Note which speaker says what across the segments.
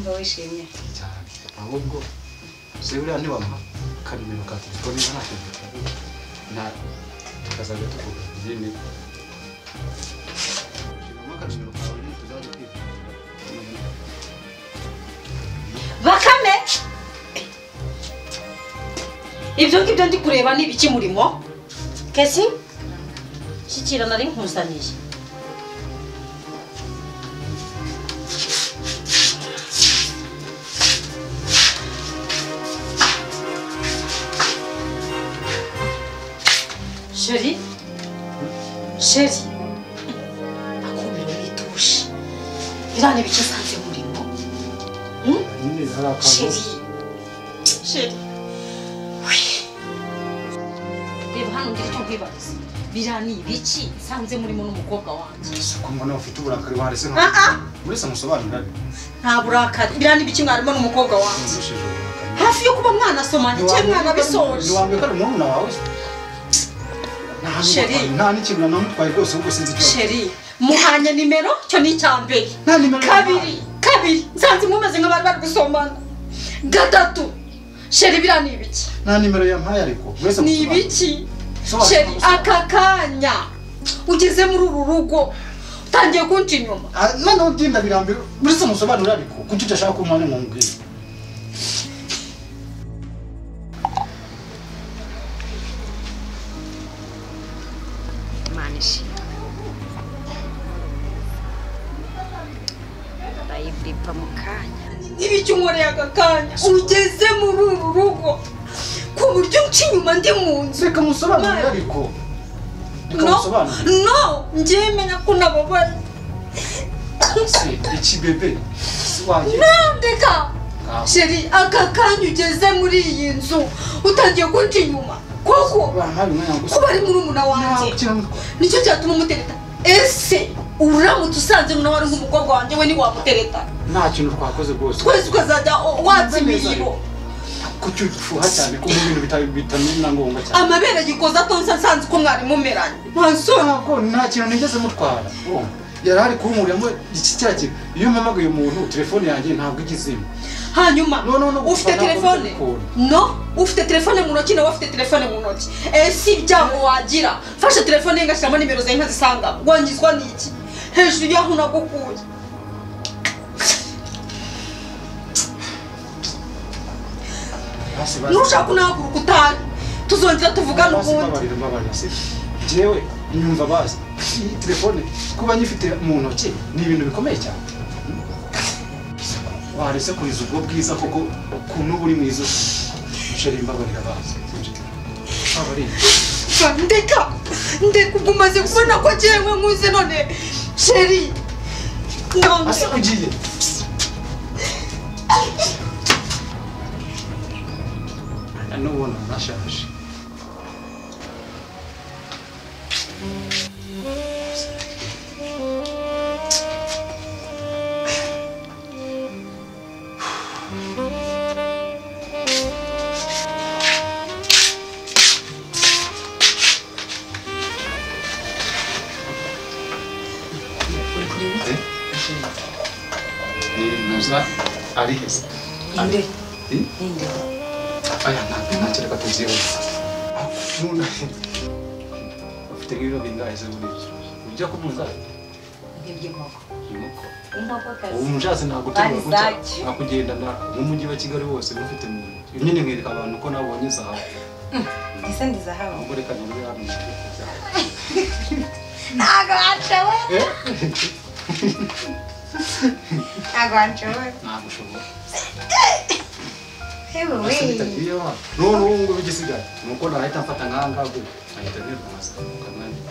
Speaker 1: Numva wishimye
Speaker 2: cyane. Ahubwo se buriya ntiwampa akanimero ka telefone ntacyo nta tukazajya tuvuga nyine. Shiramo akanimero kawe nyine tuzajya twivuga.
Speaker 3: Bakame! Ibyo ngibyo ndi kureba ni ibiki murimo? Kesi? Shyikira nari nkuzaniye. Chérie, chérie, akumiro nituje. Birane bice sanze murimo. Chérie, chérie. Reba hano ngira icyo nkwibariza. Birani biki sanze murimo n'umukobwa wanjye.
Speaker 2: Ko mbona ufite uburakari warese nka. Urese musobanurira.
Speaker 3: Nta burakari. Birani biki mwarimo n'umukobwa wanjye. Hafi yo kuba mwana somanye cyangwa mwana bisoje.
Speaker 2: Niwambye ko ari murumuna wawe.
Speaker 3: Chérie,
Speaker 2: nta n'ikintu namutwaye rwose ubwo sinzi icyo.
Speaker 3: Chérie, muhanye nimero cyo ni icyambere. Kabiri, nsanze mumeze nk'abari bari gusomana. Gatatu, chérie biriya ni ibiki?
Speaker 2: Nta nimero yampaye ariko.
Speaker 3: Ni ibiki? Chérie, aka kanya ugeze muri uru rugo utangiye kunca inyuma.
Speaker 2: Noneho ndinda birambere, uretse musobanurire ariko kuki udashaka ko umwanya nkubwira.
Speaker 3: Ibiki unkoreye aka kanya ugeze muri uru rugo ku buryo unca inyuma ndi mu nzu.
Speaker 2: Reka musobanurire ariko.
Speaker 3: No, njye menya ko nababaye.
Speaker 2: Iki bebe wagiye.
Speaker 3: Ndeka chérie, aka kanya ugeze muri iyi nzu utangiye kunca inyuma koko kuba ari murumuna wanjye nicyo cyatuma umutereta. Ese uramutse usanze nawe ari nk'umukobwa wanjye we ntiwamutereta?
Speaker 2: Nta kintu twakoze rwose.
Speaker 3: Twese ukazajya watsa imiriro.
Speaker 2: Kuki ufuha cyane ko mu bintu bitamena ngombwa cyane.
Speaker 3: Amabere agikoza atonsa nsanze ko mwari mumeranye.
Speaker 2: Nta nta kintu nigeze mutwara. Yari ari kunkuramo iki cya kintu. Iyo mpamagaye umuntu telefone yanjye ntabwo igizima.
Speaker 3: Hanyuma ufite telefone? No, ufite telefone mu ntoki nawe ufite telefone mu ntoki. Ese ibyago wagira? Fashe telefone ngashyiramo nimero zawe nkazisanga. Wangizwa n'iki? Hejuru y'aho nagukuye. Nushaka unahaguruka utahe tuzongera tuvugane ubundi.
Speaker 2: Jewe nyumva bazi iyi telefone kuba nyifite mu ntoki ni ibintu bikomeye cyane. Warese kuriza ubwo bwiza koko ukuntu buri mwiza. Chérie mbabarira bazi.
Speaker 3: Ndeka ndeka ubwo umaze kubona ko jewe nkuze none chérie.
Speaker 2: Ase ugiye. N'ubona nashaje. Ari heza.
Speaker 1: Inde. Inde.
Speaker 2: Aya ntabwo ntacyo reka tubyihuse. Ufite nk'ibiro bingahe se muri ibyo? Ujya ku munzani?
Speaker 1: Nk'iby'inkoko.
Speaker 2: Inkoko.
Speaker 1: Inkokokazi.
Speaker 2: Ubu mushatse naguterura gutya nakugendana mu mujyi wa Kigali wose mufite mu ntoki. Nyine nkereka abantu ko nabonye zahabu.
Speaker 1: Ese ndi zahabu.
Speaker 2: Ahubwo reka nirebe hano.
Speaker 1: Ntabwo wanshoboye. Ntabwo wanshoboye.
Speaker 2: Ntabwo ushobora.
Speaker 1: None
Speaker 2: ubu ngubu igisigaye ni uko nahita mfata nk'aha ngaha nkahita nirwaza ukamwanya.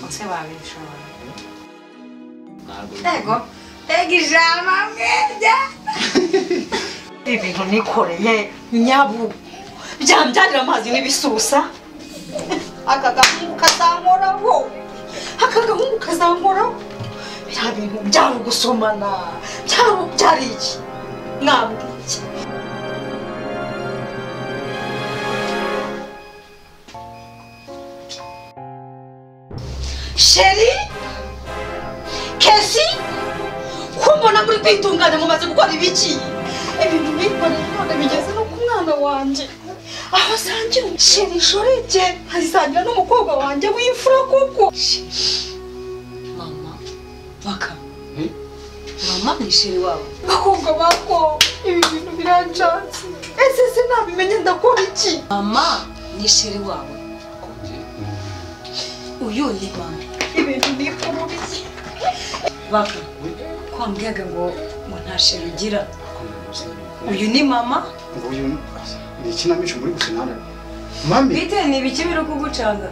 Speaker 1: Ese wabishobora? Ego, tega ijambo mwebya.
Speaker 3: Ibintu nikoreye nyabu byambyarira amazi n'ibisusa. Aka gahungu kazankoraho. Aka gahungu kazankoraho. Biriya bintu byari ugusomana, byari iki? Mwambwiye iki? Chérie, Kesi, ko mbona muri kwitunganya mumaze gukora ibiki? Ibintu bikoreye none bigeze no ku mwana wanjye. Aho sangira sheri shoreke asangira n'umukobwa wanjye w'imfura koko.
Speaker 1: Mama baka. Mama ni sheri wawe.
Speaker 3: Bakobwa bako ibi bintu birancanze. Ese sinabimenye ndakora iki?
Speaker 1: Mama ni sheri wawe. Uyu ni mama.
Speaker 3: Ibintu nikururiye.
Speaker 1: Baka. Kwambwiyaga ngo nta sheri ugira. Uyu ni mama.
Speaker 2: Uyu ni ikinamico muri gusinana. Mami.
Speaker 1: Bite ni ibiki biri kugucanga?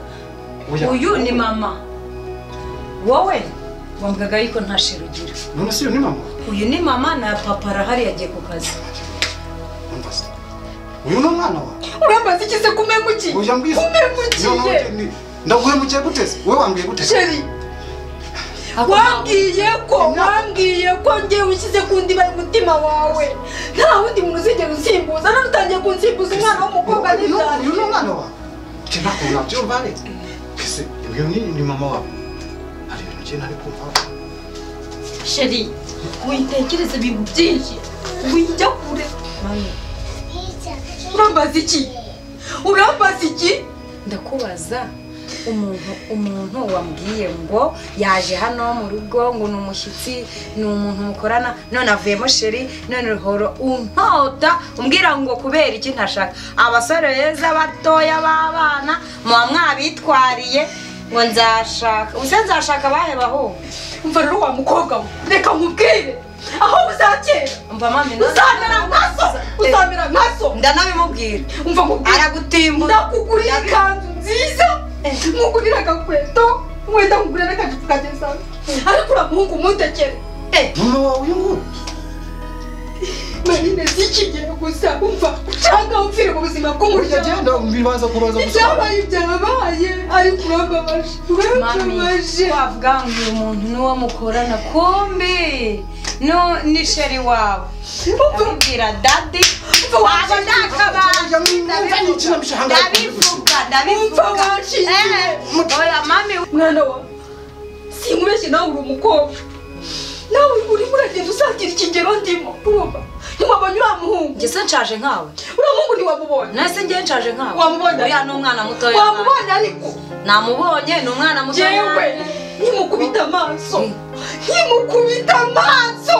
Speaker 1: Uyu ni mama. Wowe wambwaga yuko nta sheri ugira.
Speaker 2: None se uyu ni mama?
Speaker 1: Uyu ni mama na papa arahari yagiye ku kazi.
Speaker 2: Umva. Uyu ni umwana wawe.
Speaker 3: Urambaza iki se kumemukiye? Kumemukiye.
Speaker 2: Ndaguhemukiye gute se? Wowe wambwiye gute?
Speaker 3: Sheri. Wambwiye ko ngewe ushyize ku ndiba y'umutima wawe. Nta wundi muntu uzigera unsimbuza. None utangiye kunsimbuza umwana w'umukobwa n'ibyari.
Speaker 2: Uyu ni umwana wawe. Nje ntabwo nabyumva re. Ese uyu ni mama wawe. Hari ibintu nje ntari kumva.
Speaker 3: Sheri, witekereze ibintu byinshi. Wijya kure.
Speaker 1: Mami.
Speaker 3: Urambaza iki? Urambaza iki?
Speaker 1: Ndakubaza. Umuntu wambwiye ngo yaje hano mu rugo ngo ni umushyitsi ni umuntu mukorana none avuyemo sheri none ruhoro untota umbwira ngo kubera iki ntashaka abasore beza batoya b'abana muba mwabitwariye ngo nzashaka ubuse nzashaka bahe baho.
Speaker 3: Umva rero wa mukobwa we reka nkubwire aho uzakera
Speaker 1: umva mami
Speaker 3: uzamera nkaso uzamera nkaso
Speaker 1: ndanabimubwira
Speaker 3: umva nkubwire
Speaker 1: aragutimbura
Speaker 3: ndakugurira ikanzu nziza nkugurira agakweto wenda nkugurira n'akajipo kageza ariko uriya muhungu umutekere.
Speaker 2: Mama wawe uyu nguyu
Speaker 3: Marine z'ikigihe gusa umva ushaka umfire mu buzima bw'umuryango.
Speaker 2: Genda umbibaza kubaza gusa.
Speaker 3: Ibyabaye byabaye ariko urambabaje. Urambabaje.
Speaker 1: Wavuga ngo uyu muntu n'uwo mukorana kumbi no ni sheri wawe. Ndabibwira daddy waba ndakabanje ndabivuga. Oya mami
Speaker 3: mwana wa sinkubeshye nawe uri umukobwa. Nawe urimo uragenda usatira ikigero ndimo urumva ntiwabonye uriya muhungu.
Speaker 1: Njye se nshaje nkawe?
Speaker 3: Uriya muhungu ntiwamubonye.
Speaker 1: Nase njye nshaje nkawe?
Speaker 3: Wamubonye?
Speaker 1: Uriya ni umwana mutoya.
Speaker 3: Wamubonye ariko?
Speaker 1: Namubonye ni umwana mutoya.
Speaker 3: Yewe nkimukubita amaso nkimukubita amaso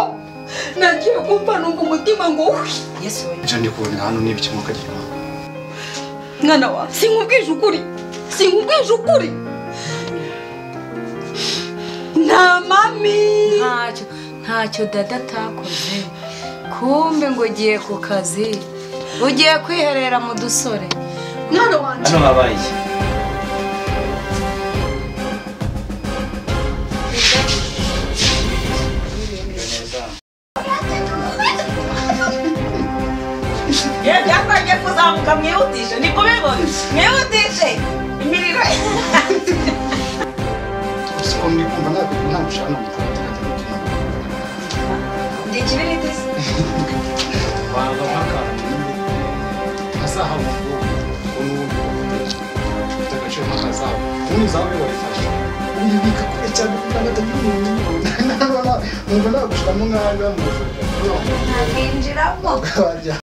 Speaker 3: nagiye kumva numva umutima ngo wi.
Speaker 1: Yesu we.
Speaker 2: Ibyo ndi kubonera hano ni ibiki mwakagira imana.
Speaker 3: Mwana wa sinkubwije ukuri sinkubwije ukuri. Nta mami
Speaker 1: ntacyo dada atakoze kumbe ngo ugiye ku kazi ugiye kwiherera mu dusore
Speaker 3: mwana wanjye
Speaker 4: hano habaye
Speaker 5: Byatangiye kuzamuka mwihutishe ni kubibona mwihutishe imiriro
Speaker 2: siko ndi kumva ntagushaka
Speaker 1: ndi ikibiriti se
Speaker 2: wanga nk'akantu nkazahabu n'ubundi ufite agaciro nk'akazahabu ubundi zahabu iyo wayifashe uyibika kure cyane kugira ngo atagira umuntu uyibona numva nagushiramo nk'aho mu mufuka
Speaker 1: ntakwinjiramo
Speaker 2: wajya.